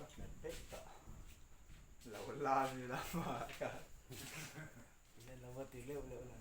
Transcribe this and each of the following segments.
Ka hmet daih tawh. Lo la zui la hma ka. Ila lo va ti leuh leuh la.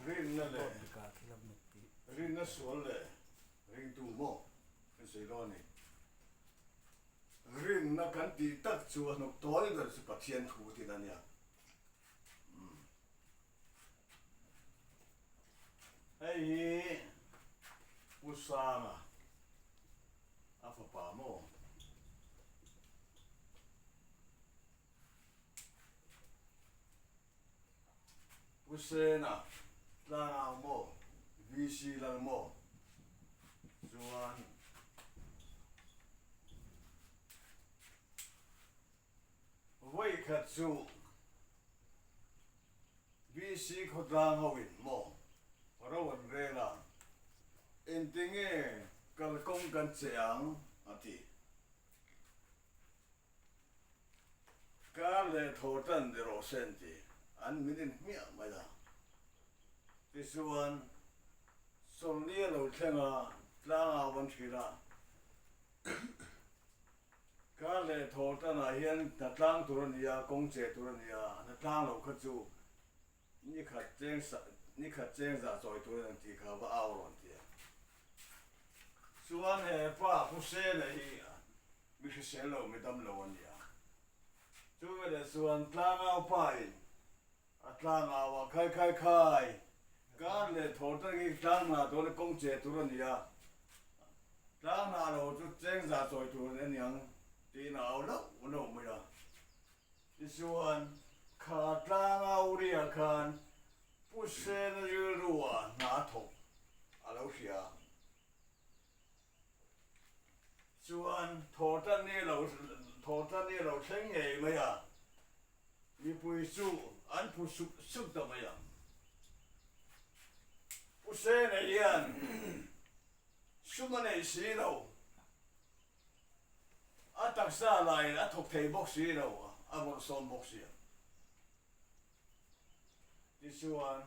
Rinna leh rinna sual leh ringtu maw kan sawi dawn a ni. Rinna kan tih tak chu a hnuk tawi ber chu Pathian thu tin a nia. Hei hi Pu Sanga a fapa maw? Pu Sena tlangau maw? VC lal maw? Chuan Vawikhat chu BC khawtlang ho in maw ro an rel a, engtinge kalkawng kan che ang a ti. Kar leh thaw tan ni rawh se an ti, an min in hmiah mai a. Tichuan Sawlni a lo thleng a, tlangau an hrilh a. Kar leh thaw tanah hian hna tlang tur a ni a, kawng che tur a ni a, hna tlang lo kha chu ni khat cheng ni khat cheng zah chawi tur a ni tih kha va au rawn ti a. Chuan he pa Pu Sena hi mi hrisel lo, mi dam lo a ni a. Chu veleh chuan tlangau pa in A tlangau a khai khai khai. Kar leh thaw tak hi tlang hna tur a kawng che tur a ni a, tlang hna lo chu cheng za chawi tur a niang tiin a au lauh lauh mai a. Tichuan, kha tlangau ria khan Pu Sena rilru ah hna thawk a lo hria a. Chuan thawhtan ni lo thawhtan ni lo thleng ngei mai a, mipui chu an phu sup sup ta mai ang. Pu Sena hian sum a neih si lo, a taksa laiin a thawk thei bawk si lo, a vawrh sawm bawk si ang. Tichuan,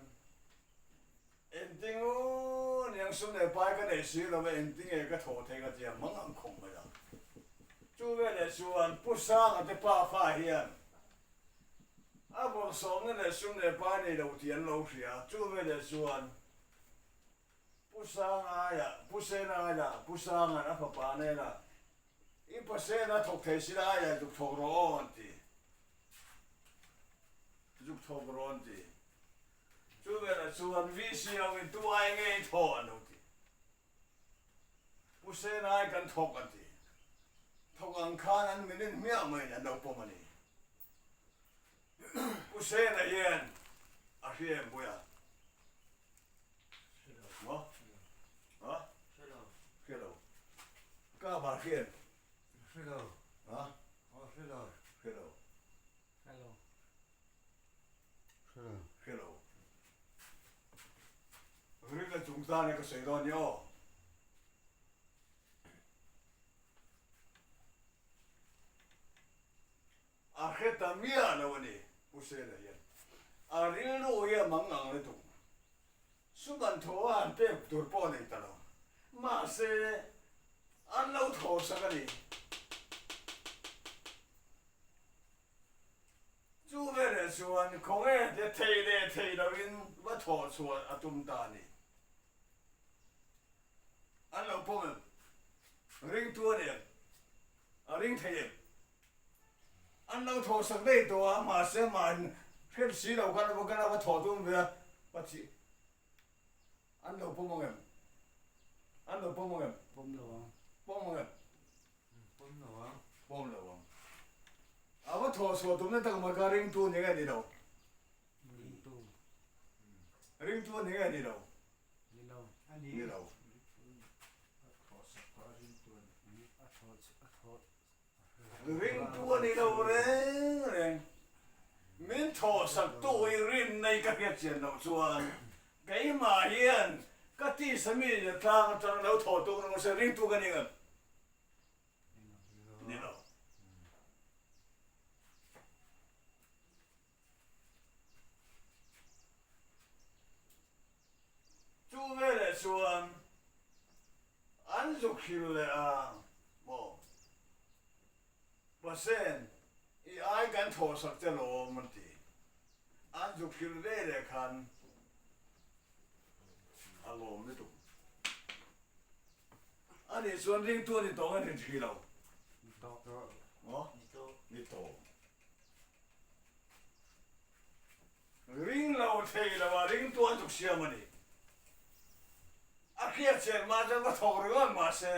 Engtin u niang sum leh pai ka nei si lo va, engtin nge ka thawh thei ka ti a, mang ang khawng mai a. Chu veleh chuan Pu Sanga te pa fa hian a bawrhsawmna leh sum leh pai nei lo tih an lo hria. Chu veleh chuan Pu Sanga aiah, Pu Sena aiah, Pu Sanga'n a fapa nena I pasena thawk thei si la aiah zuk thawk rawh aw an ti. Zuk thawk rawh an ti. Chu velah chuan VC ho in tu ai nge i thawh an lo ti. Pu Sena ai kan thawk an ti. Thawk ang khan an min in hmiah mai in an lo pawm a ni. Pu Sena hian a hria em Puia? Maw? Ha? Hre lo. Hre lo. Ka va hria em? Hre lo. Ha? Aw hre lo. Hre lo. Hre lo. Hre lo. Hre lo. Rinna chungchang hi ka sawi dawn ni aw. A hre ta miah lo a ni, Pu Sena hian. A rilru hi a mang ang lutuk. Sum an thaw a han pek tur pawh a nei ta lo. Mahse, an lo thaw sak a ni. Chu veleh chuan khawnge te thei leh thei loin va thawh chhuah a tum ta a ni. An lo pawm em? Ringtu a ni em? A ring thei em? An lo thawh sak daih tawh a, mahse mahni hriat si lo khan va kan a va thawh tum ve a, Pathian an lo pawm ang em? An lo pawm ang em? Pawm lo ang. Pawm ang em? Pawm lo ang. Pawm lo ang. A va thawh chhuah tumna tak mai kha ringtu ni nge ni lo? Ringtu. Ringtu ni nge ni lo? Ni lo. Ni lo. A thawh sak kha ringtu a ni. Ringtu a ni lo reng reng. Min thawhsaktu i rinna i ka hriat chian loh chuan keimah hian ka tisa mi tlang atang lo thawh tuk rawh se ringtu ka ni ngam ni lo. Chu veleh chuan an zuk hrilh leh a maw? Pasen, i ai kan thawhsak che lawm an ti. An zuk hrilh veleh khan a lawm lutuk. Ani chuan ringtu a ni tawh nge ni ṭhi lo? Ni tawh. Maw? Ni tawh. Ni tawh. Ring lo thei lo a ring tuan tuk siam a ni. A hriat chen mah chuan ka thawk ringawt mah se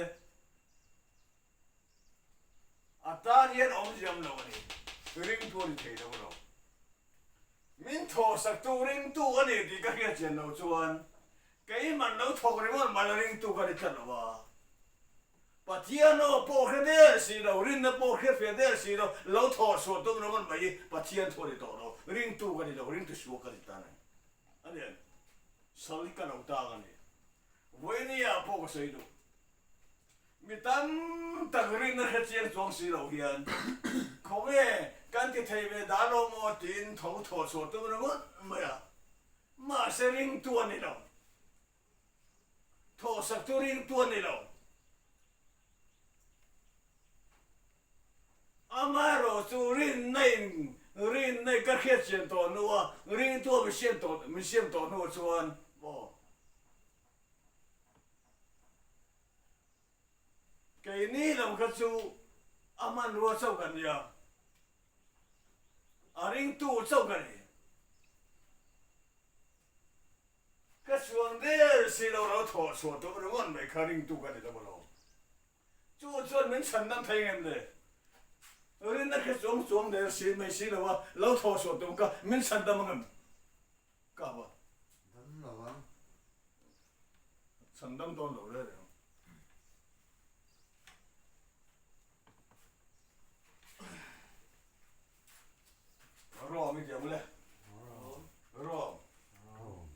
a tan hian awmziam lo a ni. Ring tu a ni thei lo lo. Min thawhsaktu ringtu a ni tih ka hriat chian loh chuan keiman lo thawk ringawt mah la ringtu ka ni tlat lo a. Pathian aw pawh hre der si lo, rinna pawh hre fe der si lo, lo thawh chhuah tum ringawt mai hi Pathian thu a ni tawh lo, ringtu ka ni lo, ringtu suak ka ni ta a ni. A ni em? Sal hi ka lo tang a ni. Vawinia pawh ka sawi duh. Mi tam tak rinna hre chiang chuang si lo hian khawnge kan ti thei ve dah lo maw tiin tho thawh chhuah tum ringawt mai a, mahse ringtu a ni lo. Thawhsak chu ringtu a ni lo. Amaherawh chu rinna in rinna in ka hriat chian tawh hnu a, ringtu a min siam tawh min siam tawh hnu chuan maw keini lam kha chu a hmanrua chauh kan nia, a ringtu chauh ka ni. Ka chuang der si lo lo thawh chhuah tawh ringawt mai kha ringtu ka ni ta maw lo. Chu chuan min chhan dam thei ngem le? Rinna kha chuang chuang der si mai si lo a, lo thawh chhuah tum kha min chhan dam angem? Ka va. Dam lo ang. Chhan dam dawn lo reng reng. Rom i ti ang le. Rom.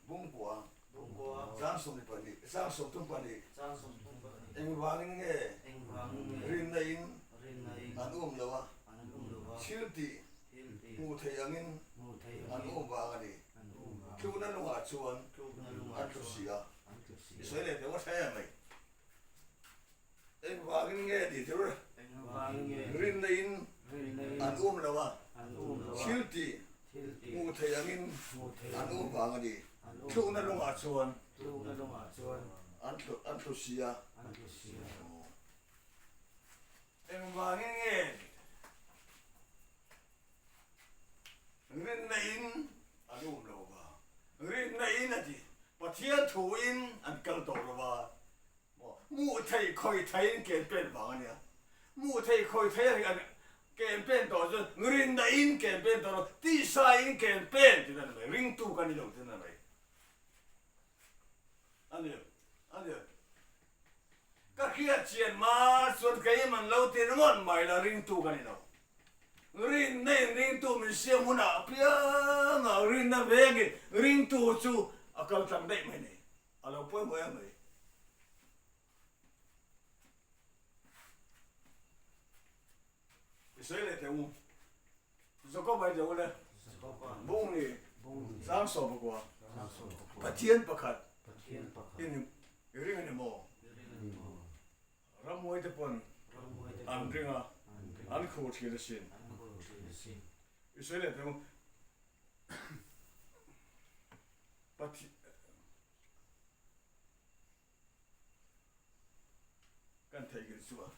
Bungkua. 12 32. Engvangin nge rinna in an um lo a, thil tih hmuh theih angin an um vang a ni. Tlukna lungah chuan an tlu si a. I sawi leh deuh a tha em mai. Engvangin nge tih tur rinna in an um lo a, thil tih hmuh theih angin an um vang a ni. Tlukna lungah chuan an tlu si a. Engvangin nge rinna in an um lo va, rinna in a ti, Pathian thu in an kal tawh lo va. Hmuh theih khawi theiin ken pen vang a nia. Hmuh theih khawi thei a nih ken pen tawh chuan rinna-in ken pen tawh lo, tisa-in ken pen tih na ni mai, ringtu ka ni lo tih na ni mai. A ni, a ni. Ka hriat chian hma chuan keiman lo ti ringawt mai la, ringtu ka ni lo. Rinna-in ringtu min siam hunah apiangah rinna vengin ringtu chu a kal tlang daih mai ni. A lo pawimawh em mai. I sawi leh teh u. Jakob ai teh u le. Bung ni. Zang sawm pakua. Pathian pakhat. I ring a ni maw? Ramhuai te pawn an ring a, an khur thin asin. I sawi leh teh u. Pathian kan theihngilh chu a.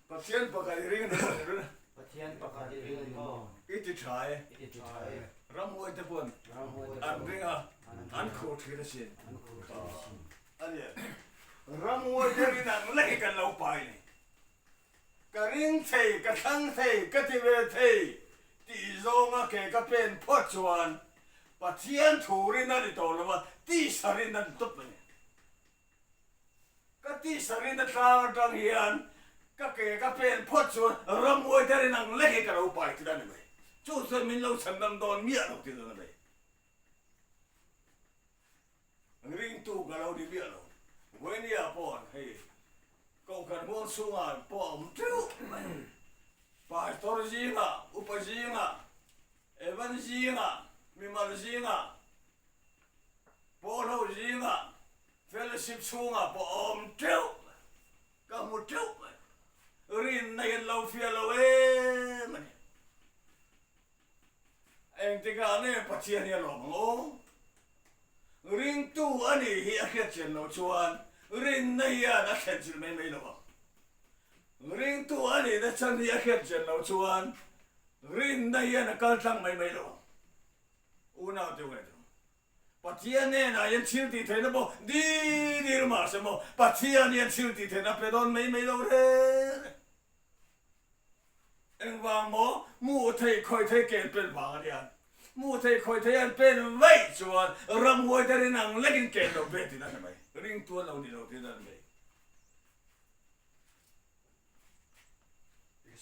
Pathian pakhat i ring a ni maw? Pathian pakhat i ring a ni maw? I ti tha e. I ti tha e. Ramhuai te pawn an ring a, an khur thin asin. An khur thin asin. A ni. Ramhuai te rin ang lek hi kan lo pai ni. Ka ring thei, ka thlang thei, ka ti ve thei tih zawnga ke ka pen phawt chuan Pathian thu rin a ni tawh lo a, tisa rin a ni tawp mai. Ka tisa rin atang atang hian ka ke ka pen phawt chuan ramhuai te rin ang lek hi ka lo pai tir a ni mai. Chu chuan min lo chhan dam dawn miah lo tir a ni mai. Ringtu ka lo ni miah lo. Vawinia pawh hei Kohhran huang chhungah pawh a awm teuh mai. Pastor zingah, upa zingah, Evan zingah, mimal zingah, Pawl ho zingah fellowship chhungah pawh a awm teuh mai, ka hmu teuh mai. Rinna hian lo fiah lo em a ni. Engtikah nge Pathian hi a lawm ang aw? Ringtu a nih hi a hriatchian loh chuan rinna hian a thlenchilh mai mai lo ang. Ringtu a nihna chhan hi a hriatchian loh chuan rinna hian a kal tlang mai mai lo ang. Unau te ngaihtuah. Pathian hnenah hian thil tih theihna pawh dil dil mah se maw, Pathian hian thil tih theihna pe dawn mai mai lo reng reng. Engvang maw? Mu thei khawi thei ken pen vang a nia. Mu thei khawi thei an pen vaih chuan ramhuai te rin ang lekin ken lo ve tih a ni mai. Ringtu an lo ni lo tih a ni mai.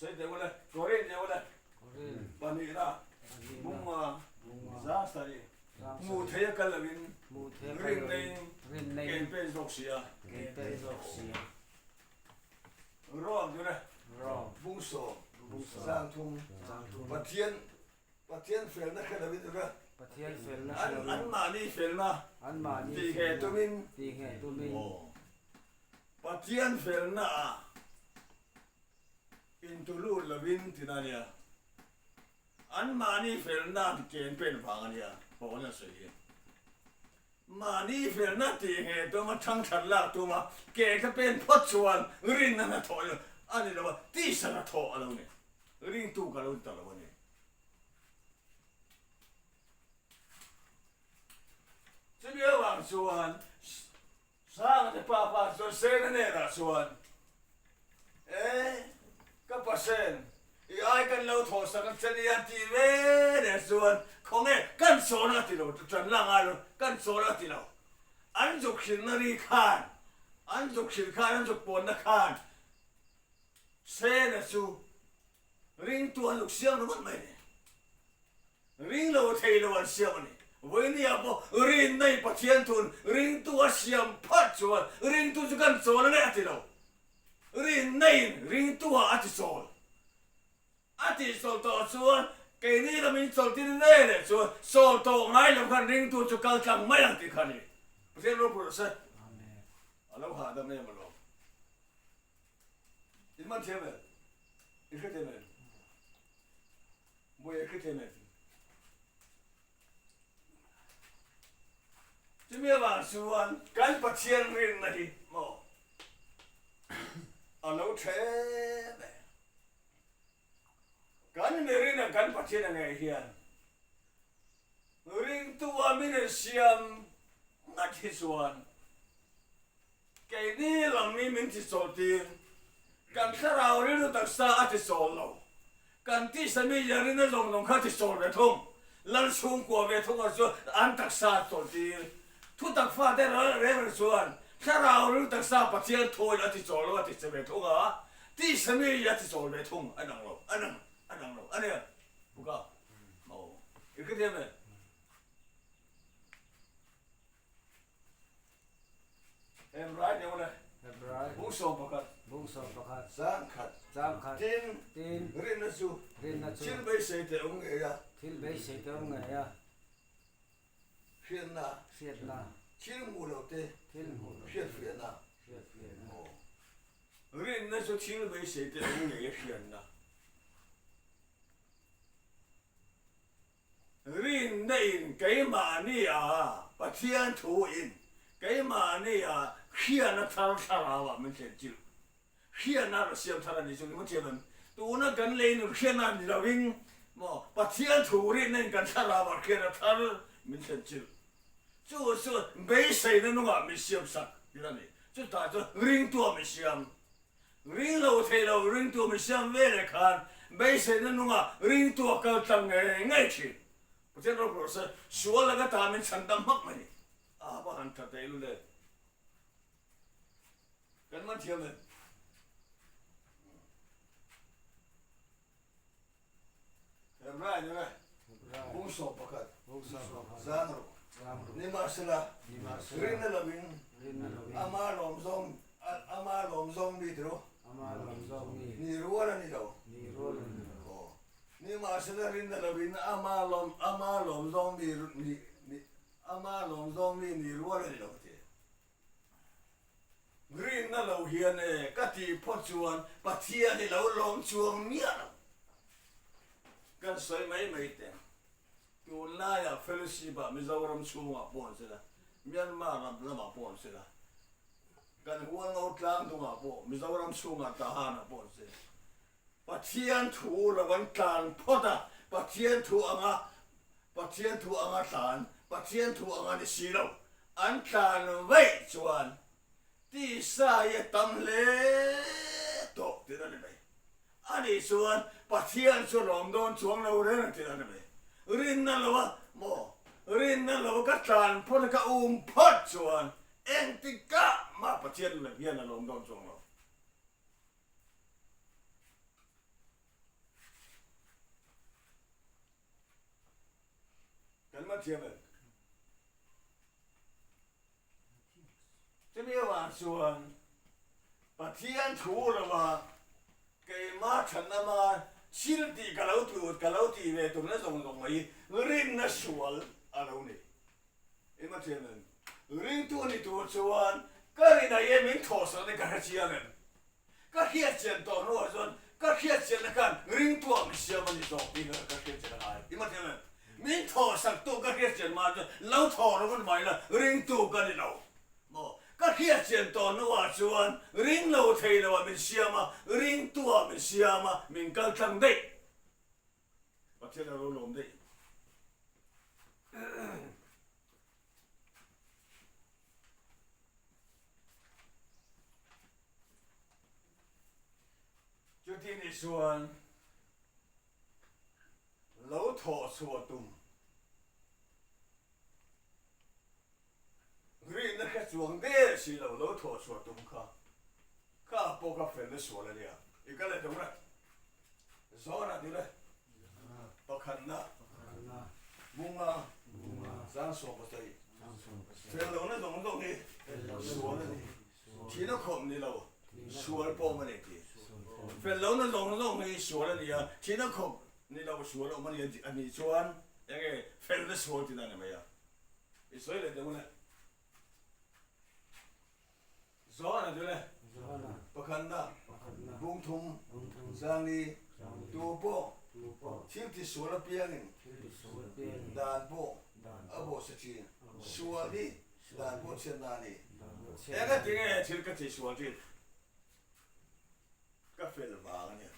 Sawi teh ule, Korin teh ule, pahnihna, bunga, zangsari, hmuh theih a kal lovin rin neiin ken pen zawk si a. Rom tih ule, bungsawm, zangthum, Pathian, Pathian felna hre lovin ule, anmahni felna tih ngheh tumin, Pathian felna ah intulut lovin tina a nia. Anmahni felna an ken pen vang a nia, Paul a sawi hi. Mahni felna tih ngheh tuma thangthat lak tuma ke ka pen phawt chuan rinna hnathawh a ni lo a, tisa hnathawh a lo ni. Ringtu ka lo ni ta lo a ni. Chumi avang chuan Sanga te pa pa chuan Sena hnenah chuan, E, ka pa Sen, i ai kan lo thawh sak ang che nia tih ve nen chuan khawnge kan chawn a ti lo, ṭan la ngai lo, kan chawn a ti lo. An zuk hrilhna ri khan, an zuk hrilh khan, an zuk pawnna khan Sena chu ringtu an zuk siam ringawt mai a ni. Ring lo thei lo an siam a ni. Vawinia pawh rinna in Pathian thun ringtu a siam phat chuan ringtu chu kan chawl ange a ti lo. Rinna in ringtu ah a ti chawl. A tih chawl tawh chuan keini lam in chawl tin ve leh chuan chawl tawh ngai lo khan ringtu chu kal tlang mai ang tih kha a ni. Pathian ropui rawh se. A lo hahdam em alawm. In man thiam em? In hre thiam em? Buai a hre thiam em? Chumi avang chuan kan Pathian rinna hi maw a lo tha em em. Kan mi rinna kan Pathian a ngei hian ringtu a min en siam ngat hi chuan Keini lam hi min ti chawlhtir, kan thlarau rilru taksa a ti chawl lo. Kan tisa mi Yarina zawng zawng kha a ti chawl ve thung. Lal chhungkua ve thung ah chuan an taksa a chawlhtir. Thutak fate ral reng reng chuan thlarau rilru taksa Pathian thuin a ti chawl lo a ti che ve thung a, tisa mi a ti chawl ve thung. A dang lo, a dang, a dang lo a nia. Buka, aw, i hrethiam em? Hebrai deuh le. Hebrai. Bung 11. Bung 11. Chang khat. Chang khat. Tin. Tin. Rinna chu. Rinna chu. Thil beisei teh awm ngei a. Thil beisei teh awm ngei a. Hriatna. Hriatna. Thil hmuh loh te. Thil hmuh loh te. Hriatfiahna. Hriatfiahna. Aw. Rinna chu thil beisei teh awm ngei a hriatna. Rinna in keimahni a Pathian thu in keimahni a hriatna thar thlarau ah min thlen chilh. Hriatna a siam thar a ni chu ni maw thiam em? Tuna kan lei nun hriatna ni lo in maw Pathian thu rinna in kan thlarau ah hriatna thar min thlen chilh. Chu chu beiseina nungah min siam sak tih a ni. Chutah chuan ringtu ah min siam. Ring lo thei lo ringtu min siam ve leh khan beiseina nungah ringtu a kal tlang ngei ngei thin. Pathian ropui rawh se, sual laka ta min chhan dam hmak mai ni. A va han tha teh lul e. Kan man thiam em? Hebrai ni le, bung sawm pakhat, zang rawh. Nimahsela, rinna lovin ama lawm zawng, ama lawm zawng mi ti rawh. Ni rual a ni lo. Aw. Nimahsela rinna lovin ama lawm, ama lawm zawng mi, ni, ni, ama lawm zawng mi ni rual a ni lo ti. Rinna lo hian e ka tih phawt chuan Pathian i lo lawm chuang miah lo. Kan sawi mai mai teh. Tunlaiah fellowship-ah Mizoram chhungah pawh an sela, Myanmar ram lamah pawh an sela, kan Hualngo tlang dungah pawh, Mizoram chhungah Tahanah pawh an sela. Pathian thu lo an tlan phawt a, Pathian thu anga Pathian thu anga tlan, Pathian thu anga ni si lo, an tlan vaih chuan tisa hi a tam hle tawh tih a ni mai. Ani chuan Pathian chu lawm dawn chuang lo reng tih a ni mai. Rinna lo a maw? Rinna lo ka tlan phawt a ka um phawt chuan engtikah mah Pathian hian a lawm dawn chuang lo. Kan man thiam em? Chumi avang chuan Pathian thu lova keimah thatnama thil tih ka lo tih ka lo tih ve tumna zawng zawng mai rinna sual a lo ni. I man thiam em? Ringtu ni tur chuan ka rin aia min thawhsakna ka hrechiang em? Ka hriatchian tawh hnuah chuan ka hriatchianna khan ringtuah min siam a ni zawk tih kha ka hriatchian a ngai. I hmathiam em? Min thawhsaktu ka hriatchian hma chuan lo thaw rawh ka mai la, ringtu ka ni lo. Maw? Ka hriatchian tawh hnuah chuan ring lo thei loah min siam a, ringtuah min siam a, min kal tlang daih. Pathian a ro lawm daih. Chuti nih chuan lo thawh chhuah tum rinna hre chuang der si lo, lo thawh chhuah tum kha kha pawh kha felna sual a nia. I kal leh tum le. Zawna ti le. Pakhatna, Munga, Zangsawm pasarih, fel lohna zawng zawng hi sual a ni. Thihna khawp ni lo, sual pawm a ni ti. Fel lohna zawng zawng hi sual a ni a, thihna khawp ni lo sual awm a ni a nih chuan enge felna sual tihna a ni mai a. I sawi leh deuh le. Zawhna chu le, pakhatna, bungthum, zangni, tu pawh, thil ti sual apiangin dan pawh a bawh sa thin. Sual hi dan pawh chhiatna a ni. Engati nge thil ka ti sual thin? Ka fel vang a nia.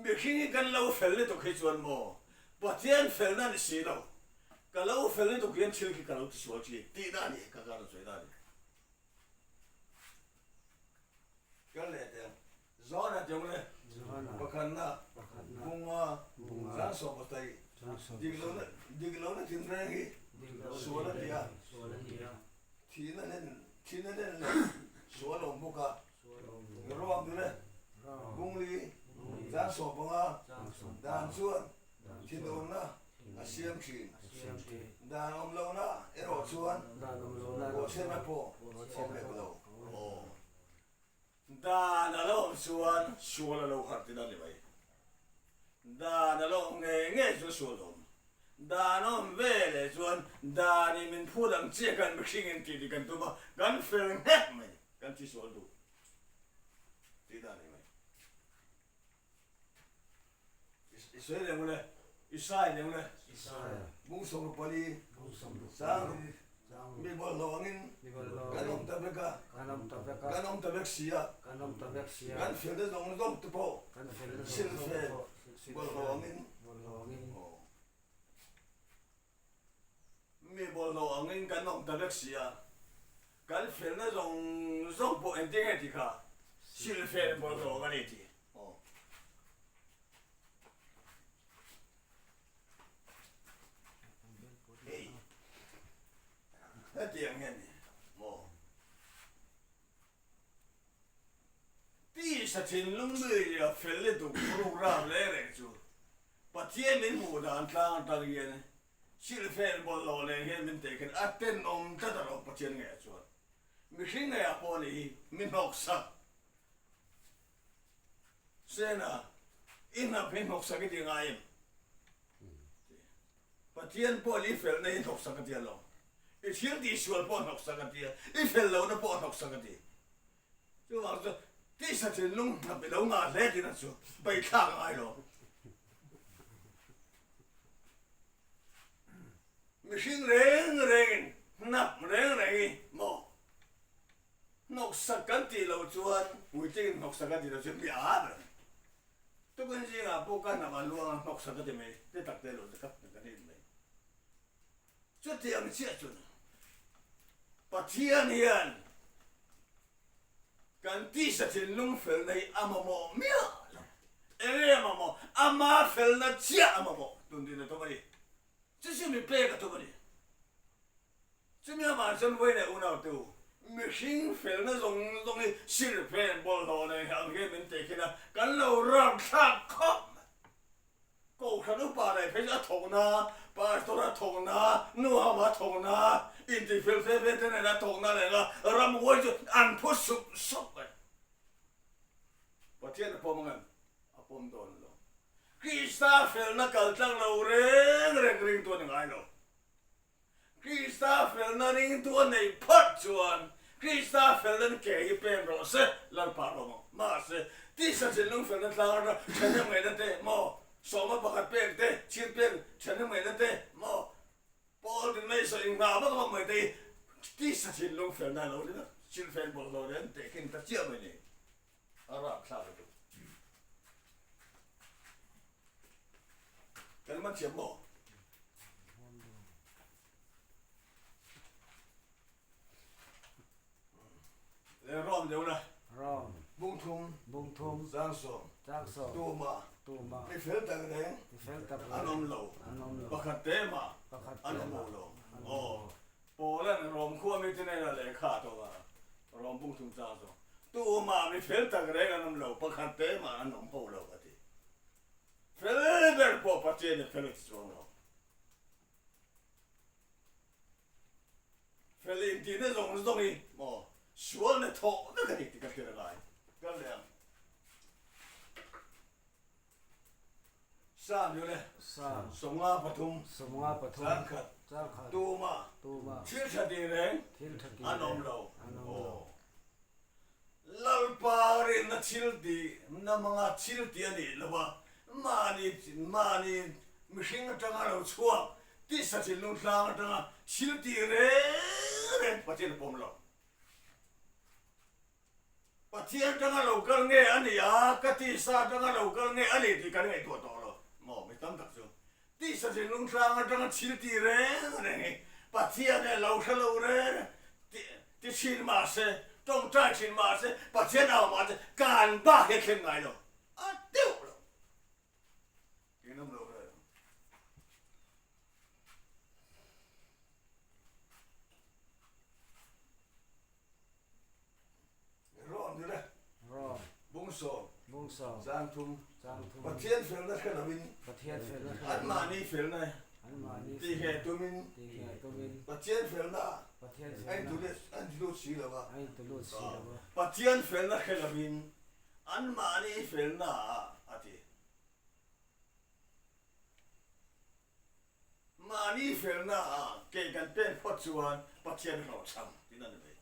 Mihring hi kan lo fel lutuk hi chuan maw Pathian felna ni si lo, ka lo fel lutuk hian thil khi ka lo tisual thin tihna a ni, ka ka rawn sawi na a ni. Kal leh teh ang. Johana tih ang le, pakhatna, bunga, Zangsawm pasarih, diklohna, diklohna thinreng hi sual a ni a, thihna hlen, thihna hlen leh sual a awm bawk a. Ruak ni le, Bungli, Zangsawm panga, dan chuan thinurna a siam thin. Dan awm lohna erawh chuan bawhchhiatna pawh awm lek lo. Dan a lo awm chuan sual a lo harh tihna a ni mai. Dan a lo awm ngei ngei chu sual awm. Dan a awm ve leh chuan danin min phut ang chiah khan mihringin tih tih kan tum a, kan fel nghek mai. Kan thi sual duh tih dan ni mai. I sawi leh ngu le, i sai leh ngu le. Bung sawmruk pali, sangruk, mi bawlhhlawh angin kan awm ta vek a, kan awm ta vek si a, kan fel te zawng zawng te pawh silfen bawlhhlawh angin. Mi bawlhhlawh angin kan awm ta vek si a, kan felna zawng zawng pawh engtin nge tih kha silfen bawlhhlawh ang a ni tih aw. Hetiang hian ni maw? Tisa thinlung mi a fel le duh program reng reng chu Pathian min hmuh dan tlang atang hian silhfen bawlhhlawh nen hian min teh khin a tenawm tlat a rawh Pathian ngeiah chuan mihring ngeiah pawh ni hi mi hnawksak Sena i hnap hi hnawksak i ti ngai em? Pathian pawh i felna hi hnawksak a ti a lo. I thil tihsual pawh hnawksak a ti a, i fel lohna pawh hnawksak a ti. Chuvang chuan tisa thinlung hnap i lo ngah hle tina chu beihthlak a ngai lo. Mihring reng rengin hnap reng reng i maw hnawksak kan tih loh chuan puitling hnawksak a tih loh chuan mi a ber a ni. Tukin zingah pawh ka hnam a luang a hnawksak ka ti mai, te tak te lo chu ka ka rin mai. Chutiang chiah chu Pathian hian kan tisa thinlung felna hi a mamawh miah lo. Enge a mamawh? Ama felna chiah a mamawh tun din a tum a ni. Chu chu mi pek a tum a ni. Chumi amah chuan vawi leh unaute u, mihring felna zawng zawng hi silhfen bawlhhlawh nei ang hian min teh khin a, kan lo ram thlak khawp mai. Kohhran upa leh phei chu a thawk na, pastor a thawk na, nuham a thawk na, intifel fe fe te nen a thawk na leh nga ramhuai chu an phu sup sup mai. Pathian a pawm ang em? A pawm dawn lo. Krista felna kaltlang lo reng reng ringtu a ni ngai lo. Krista felna ringtu a neih phawt chuan Krista felna ke hi pen rawh se, Lalpa rawh maw? Mahse, tisa thinlung felna tlang atanga thahnem ngaihna te maw, sawma pakhat pek te, chhir pek thahnem ngaihna te maw, Paul tin mai sawi inghah vak vak mai te hi tisa thinlung felna a lo ni vek, silhfen bawlhhlawh nen tehkhin ta chiah mai ni, a rapthlak lutuk. Kan man thiam maw? Le rom deuh la. Rom. Bung thum. Bung thum. Zang sawm. Zang sawm. Tuma. Tuma. Mi fel tak reng. Mi fel tak reng. An awm lo. An awm lo. Pakhat te mah. Pakhat te An awm mah. lo. Aw. Paul-a'n Rom khua mite nena lehkha a tawng a, Rom bung thum chang chu, Tumah mi fel tak reng an awm lo, pakhat te mah an awm ho lo, a ti. Fel ber pawh Pathian in fel a ti chuang lo. Fel intihna zawng zawng hi maw sual na thawh vek a ni tih ka hriat a ngai. Kal leh ang. Sam chu le. Sam. 53. 53. Changkhat. Changkhat. Tuma. Tuma. Thil tha ti reng. Thil tha ti reng. An awm lo. An awm lo. Lalpa rinna thil ti na hmanga thil ti a nih lo a, mahni mahni mihring atanga lo chhuak tisa thinlung tlang atanga thil ti reng reng Pathian a pawm lo. Pathian atanga lo kal nge a ni a, ka tisa atanga lo kal nge a ni tih kan ngaihtuah tawh lo maw mi tam tak chu. Tisa thinlung tlang atanga thil ti reng reng hi Pathian e lo hre lo reng ti thin mah se, tawngtai thin mah se, Pathian au mah se kan bak hi a thleng ngai lo, a deuh lo. Eng awm lo reng. Rawm ni le. Rawm. Bung sawm. Bung sawm. Chang thum. Chang thum. Pathian felna hre lovin. Pathian felna hre lovin. Anmahni felna. Anmahni Ti he tumin. Ti he tumin. Pathian felna. Pathian felna. A intulut a intulut si lo va. A intulut si lo va. Pathian felna hre lovin anmahni felna a ti. Mahni felna ah ke kan pen phawt chuan Pathian hlawhchham tin a ni mai.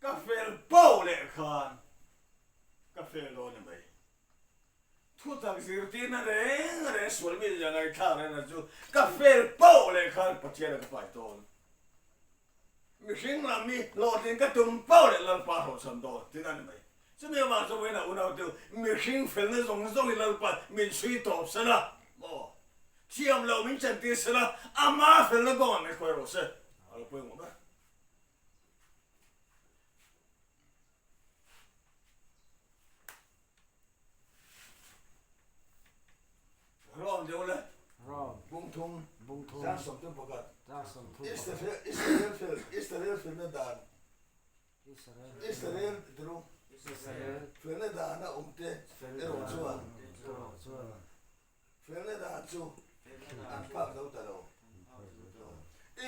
Ka fel poh leh khan ka fel dawn ni mai. Thutak zirtirna reng reng sual mi zia ngaihthlak reng chu ka fel poh leh khan Pathian a ka pai dawn. Mihring lam hi hlawhtlin ka tum poh leh Lalpa hlawhchham dawn tin a ni mai. Chumi avang chu vawiinah unau te mihring felna zawng zawng hi Lalpa min chhui tawp se la maw? Thiam loh min chantir se la, ama felna kawngah min hruai rawh se. A lo pawimawh ber. Rawm deuh le. Rawm. Bung. Bung thum, zang 31. Israel fel, Israel felna dan, Israel tiru, felna dana awmte erawh chuan, felna dan chu an phak zo ta lo.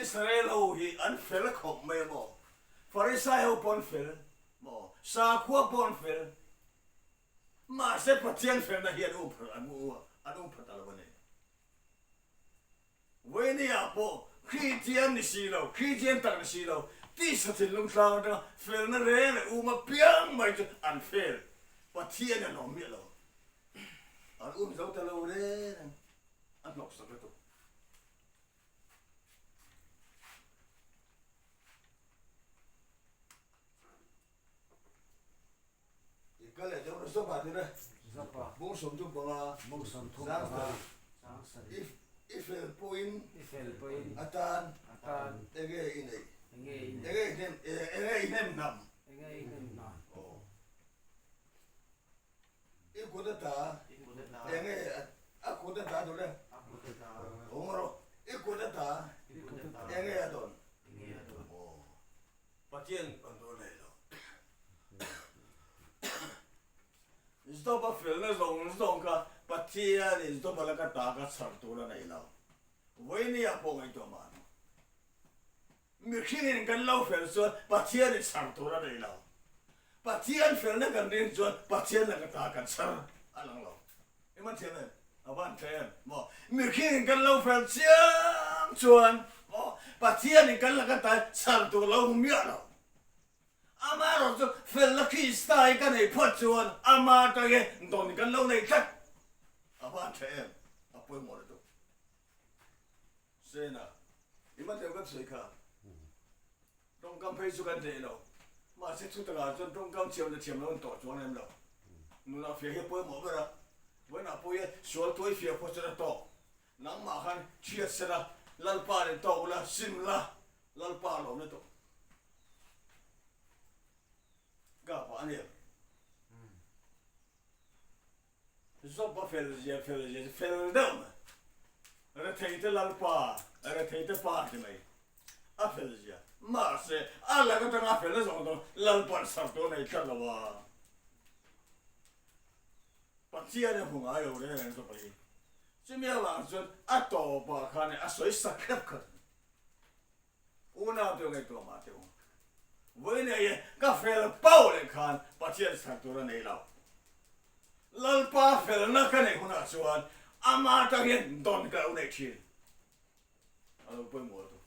Israel ho hi an fel khawp mai a maw? Farisai ho pawh an fel maw? Sakhua pawh an fel. Mahse Pathian felna hi an um pha ta lo a ni. Vawinia pawh Kristian ni si lo, Kristian tak ni si lo, tisa thinlung tlang atanga felna reng leh um apiang mai chu an fel. Pathian an awm miah lo. An um zo ta lo reng reng. A hnawksak lutuk. I kal leh deuh na Zopa tih na bung 35 Zang sarih i fel pawhin atan enge i neih enge i hnem enge i hnem hnam i kut ata enge a kut ata duh le awm rawh i kut ata enge a dawn Pathian an dawn nei lo. Zopa felna zawng zawng kha Pathianin Zopa laka ta kha chhar tur a nei lo. Vawinia pawh ngaihtuah mah lo. Mihringin kan lo fel chuan Pathianin chhar tur a nei lo. Pathian felna kan rin chuan Pathian laka ta kan chhar a lang lo. I man thiam em? A van tha em? Maw? Mihringin kan lo fel chiang chuan maw? Pathianin kan laka tai chhar tur lo hmu miah lo. Amaherawh chu felna Krista hi ka neih phawt chuan ama atang hi dawn kan lo nei tlat. A van tha em? A pawimawh lutuk. Sena, i man thiam kan sawi kha. Tawngkam phei chu kan tleh lo. Mahse chutakah chuan tawngkam thiam leh thiam lo an tawh chuang lem lo. Nunah fiah hi a pawimawh ber a, vawiinah pawh hian sual tuai fiah pawh chuan a tawk. Nangmah khan thiat sela, Lalpa nen tawk ula, sim la, Lalpa a lawm lutuk. Ka pah a nia. Zawpa fel zia fel zia chu fel deuh mai. Retheite Lalpa, retheite pa ti mai. A fel zia. Mahse, a lak atanga a felna zawng zawng Lalpa'n sar tur a nei tlat lo a. Pathian a hmu ngai lo reng reng Zawpa hi. Chumi avang chuan a tawpah khan a sawi sak hrep khat. Unau te ngaihtuah mah teh u. Vawiin hi ka fel pau leh khan Pathian chhan tur a nei lo. Lalpa felna ka neih hunah chuan ama atang hian dawn ka lo neih thin. A lo pawimawh tu.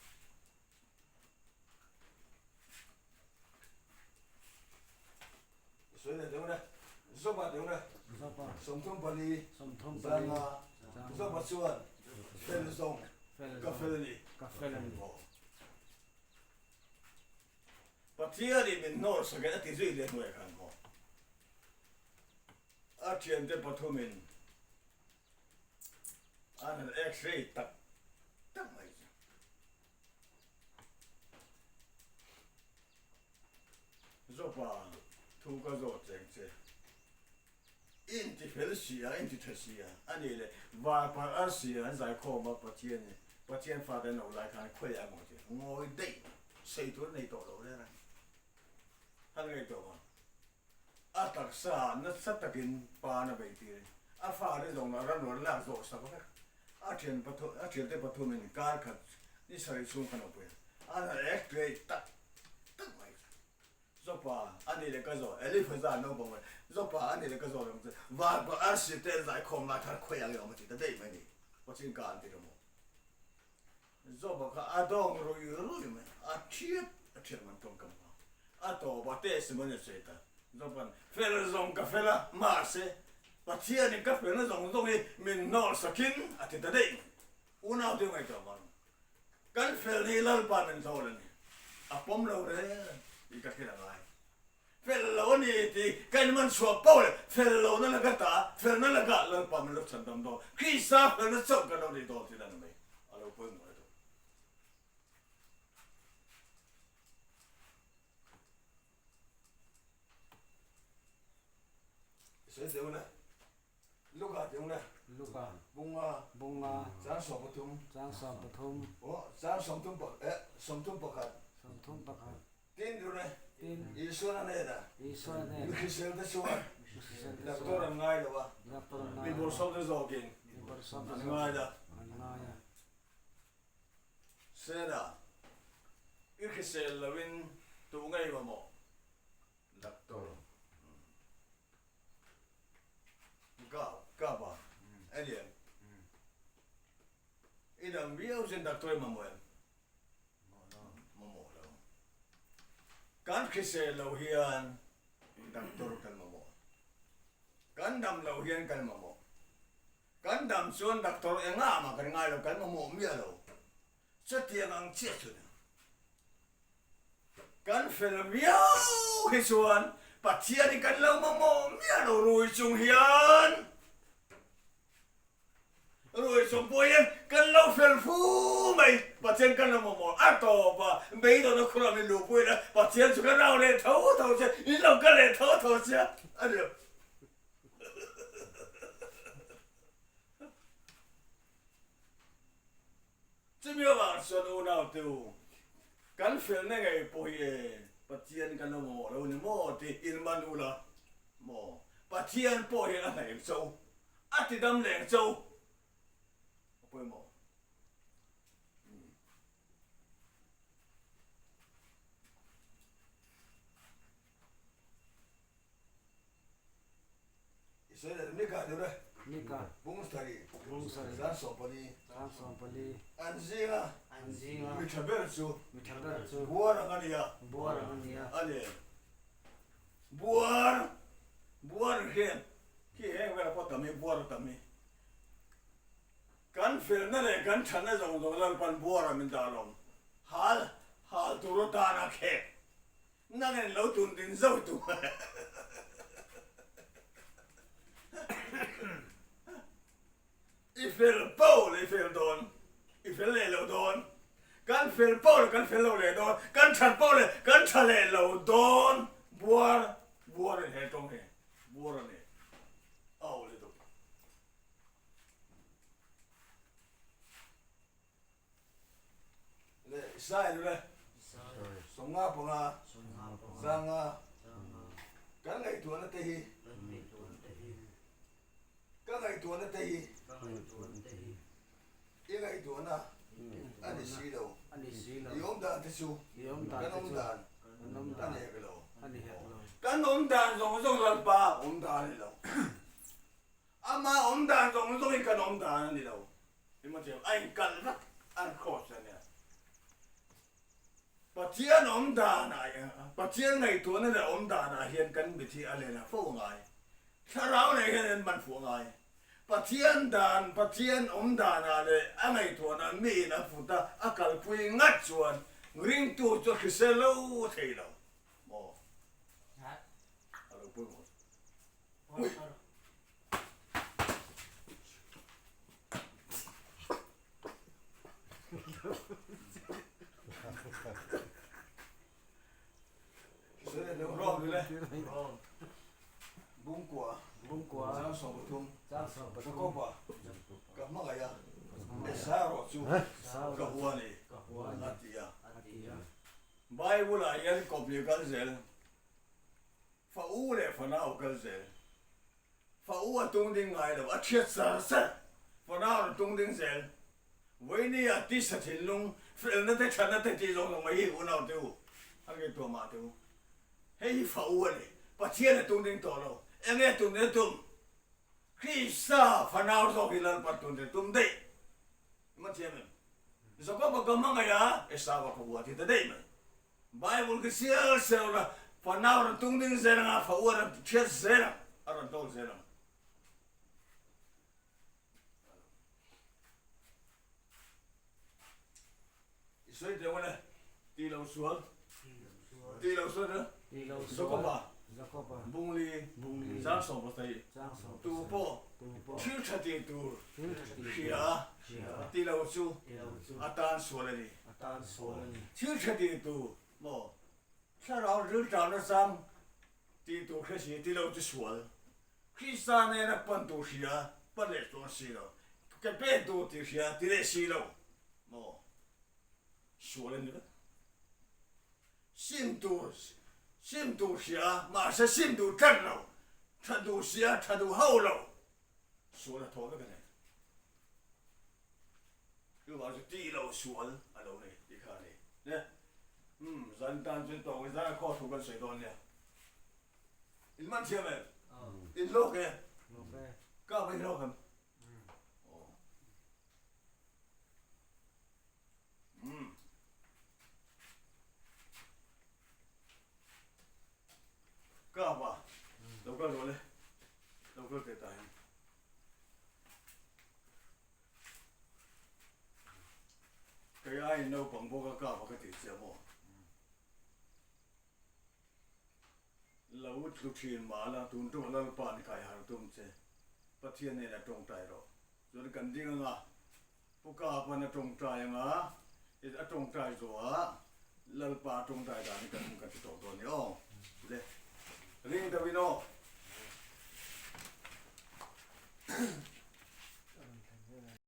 Sawi leh deuh na, Zopa deuh na, 34, zanga, Zopa chuan fel zawng ka fel a ni. Pathian in min hnawr sak e a ti zui leh hnuai khan maw. A thiante pathumin an han x-ray tak tak mai chu. Zopa thu ka zawt cheng che. I inti fel si a, i inti tha si a, a nih leh varpar arsi an zaikhawm a Pathian in Pathian fate an lo lai khan khawi a maw ti ngawi daih sei tur a nei tawh lo reng a ni. Han ngaihtuah ang. A taksa nasa takin pa na bei tir a fate zawng lah ran lak zawh sak vek. A thian pathum a thiante pathumin kar khat ni sarih chhung khan a pui a, an han x-ray tak tak mai chu. Zopa a ni leh ka zawh Elifaza naupang mai Zopa a ni leh ka zawh reng chu vanpah arsi te an zaikhawm lai khan khawi ang i awm a ti ta daih mai ni Pachin ka an ti ka maw. Zopa kha a dawng rui rui mai a thiat a thiat man tawngkam kha a tawp a testimony a sawi ta Zopa'n fel zawng ka fel a mahse Pathianin ka felna zawng zawng hi min hnawr sakin a ti ta daih mai. Unau te ngaihtuah vang kan fel hi Lalpa min hlawr a ni a pawm lo reng tih ka hrilh a ngai. Fel lo a ni tih ka inman chhuah poh leh fel lohna laka ta, felna lakah Lalpa min lo chhan dam dawn, Krista felna chauh kan lo nih dawn tih dan a mai a lo pawimawh lutuk. Sawi deuh na, Luka deuh na, Luka. Bunga. Bunga. Chang 13. Chang 13. Aw, chang 30 pak eh 30 pakhat. 30 pakhat. Tin dur e. Tin. Isuan a hnenah. Isuan a hnenah. Mi hrisel te chuan. Mi hrisel te chuan. Doctor an ngai lo a. Doctor an ngai lo a. Mi bawrhsawm te zawkin. Mi bawrhsawm te An zawkin. ngai a. An ngai a. Sena, i hrisel loin tu ngei mamawh? Doctor. Ka ka pa a ni em? I dang viau chuan doctor i mamawh em? Mamawh lo. Kan hrisel lo hian doctor kan mamawh. Kan dam lo hian kan mamawh. Kan dam chuan doctor engah mah kan ngai lo, kan mamawh miah lo. Chutiang ang chiah chu ni. Kan fel viau hi chuan Pathian hi kan lo mamawh miah lo rui chung hian rui chung pawh hian kan lo fel fu mai. Pathian kan lo mamawh a tawp a, beidawna khur ang in luhpui ila Pathian chu kan au leh tho tho che, in lo kal leh tho tho che a ni lo. Chumi avang chuan unaute u, kan felna ngei pawh hi e, Pathian kan lo mamawh lo ni maw tih in man ula maw? Pathian pawh hian a hnaih cho, a ti dam leng cho a pawimawh. I sawi leh Nika deuh e. Nika. Bungsari. Bungsari. Zan 14. Zan 14. An zinga. An zinga. Mi tha ber chu. Mi tha ber chu. Buar ang a nia. Buar ang a nia. A ni. Buar. Buar hian khi heng velah pawh tam hi buar a tam hi. Kan felna leh kan thatna zawng zawng Lalpan buar ah min dah lawm. Hal hal tur atana khek. Nang en lo tun din zo tu. I fel po leh i fel dawn, i fel leh lo dawn. Kan fel po leh kan fel lo leh dawn, kan that po leh kan tha leh lo dawn. Buar, buar in he tawng hi, buar a ni. Au le dup. Le Israel le 55 zanga kan ngaihtuahna te hi ka ngaihtuahna te hi i ngaihtuahna a ni si lo i awm dan te chu kan awm dan a ni hek lo kan awm dan zawng zawng Lalpa awm dan a ni lo ama awm dan zawng zawngin kan awm dan a ni lo. Timothy a inkalh vek an cross a nia. Pathian awm danah Pathian ngaihtuahna leh awm danah hian kan mit hi a len a fo ngai. Thlarau nei hian an man fuh ngai. Pathian dan Pathian awm danah leh a ngaihtuahna miin a fut a a kalpui ngat chuan ringtu chu a hrisel lo thei lo maw? A lo pawimawh. Bungkua Bungkua Chang 13 Chang 13 Jakoba ka hmangaih a Esau erawh chu ka hua ni a ti a. A Bible ah hian kawpli kal zel Fa u leh fanau kal zel. Fa u a tung ding ngai lo, a thiat sar sar. Fanau a tung ding zel. Vawiini ah tisa thinlung, felna te thatna te tih zawng zawng mai hi unau te u, a ngaihtuah mah te u. Hei hi fa u a ni. Pathian a tung ding tawh lo. Enge a tung ding a tum? Krista fanau zawk hi Lalpa tun te tum daih. I man thiam em? Jakob-a ka hmangaih a, Esau-a ka hua ti ta daih mai. Bible khi sial sial ula, fanau rawn tung ding zel anga, fa u a rawn thiat zel ang, a rawn tawl zel ang. I sawi teh ule, ti lo sual, ti lo sual na, Jakoba, Bungli, Chang 17, tu pawh thil tha ti tur hria ti lo chu a tan sual a ni. A tan sual a ni. Thil tha ti tu maw? Thlarau rilṭam na chang ti tu hre si ti lo chu sual. Krista nena pan tu hria pan leh chuang si lo. Ke pen tur tih hria ti leh si lo maw? Sual a ni vek. Sim tur sim tur hria mahse sim duh tlat lo, tha duh sia tha duh hauh lo sual a thaw vek a ni. Chuvang chu tih lo sual a lo ni tih kha a ni. Ne? Umm zan tan chuan tawng zan a khaw thu kan sawi dawn nia. In man thiam em? In lawk e? Lawk e. Ka va in lawk em? Umm. Ka va. Lo kal rawh le. Lo kal teh tah hian. Kei aiin naupang bawk a ka va ka tih chiah maw? Lo tlu thin mah la, tun ṭuma Lalpa ni kai har tum che, Pathian hnenah tawngtai rawh. Chuan kan ding anga, Pu Kapan a tawngtai anga, a tawngtai zawhah Lalpa tawngtai dan hi kan kan ti tawh dawn ni aw.